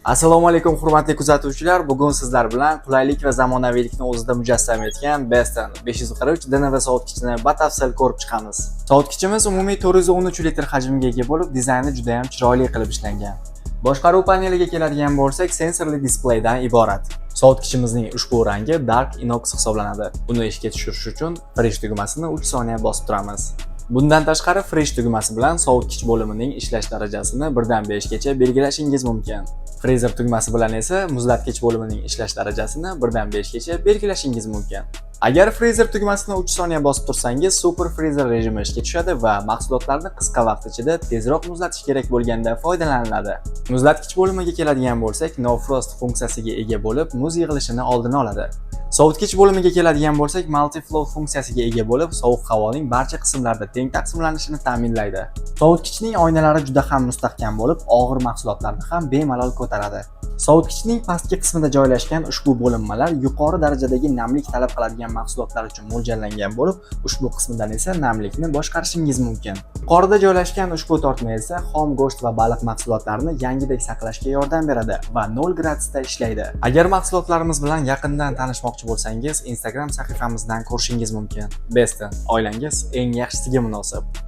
Assalomu alaykum, hurmatli kuzatuvchilar. Bugun sizlar bilan qulaylik va zamonaviylikni o'zida mujassam etgan Beston 543 DNV sovutgichini batafsil ko'rib chiqamiz. Sovutgichimiz umumiy 413 litr hajmga ega bo'lib, dizayni juda ham chiroyli qilib ishlangan. Boshqaruv paneliga keladigan bo'lsak, sensorli displeydan iborat. Sovutgichimizning ushbu rangi Dark Inox hisoblanadi. Uni ishga tushirish uchun Fridge tugmasini 3 soniya bosib turamiz. Bundan tashqari, Fridge tugmasi bilan sovutgich bo'limining ishlash darajasini 1 dan 5 gacha belgilashingiz mumkin. Freezer tugmasi bilan esa muzlatgich bo'limining ishlash darajasini 1 dan 5 gacha belgilashingiz mumkin. Agar Freezer tugmasini 3 soniya bosib tursangiz, Super Freezer rejimi ishga tushadi va mahsulotlarni qisqa vaqt ichida tezroq muzlatish kerak bo'lganda foydalaniladi. Muzlatgich bo'limiga keladigan bo'lsak, No Frost funksiyasiga ega bo'lib, muz yig'ilishini oldini oladi. Sovutgich bo'limiga keladigan bo'lsak, Multi-Flow funksiyasiga ega bo'lib, sovuq havoning barcha qismlarda teng taqsimlanishini ta'minlaydi. Sovutgichning oynalari juda ham mustahkam bo'lib, og'ir mahsulotlarni ham bemalol ko'taradi. Sovutgichning pastki qismida joylashgan ushbu bo'linmalar yuqori darajadagi namlik talab qiladigan mahsulotlar uchun mo'ljallangan bo'lib, ushbu qismidan esa namlikni boshqarishingiz mumkin. Yuqorida joylashgan ushbu tortma esa xom go'sht va baliq mahsulotlarini yangidek saqlashga yordam beradi va 0 gradusda ishlaydi. Agar mahsulotlarimiz bilan yaqindan tanishmoqchi bo'lsangiz, Instagram sahifamizdan ko'rishingiz mumkin. Beston, oilangiz eng yaxshisiga munosib.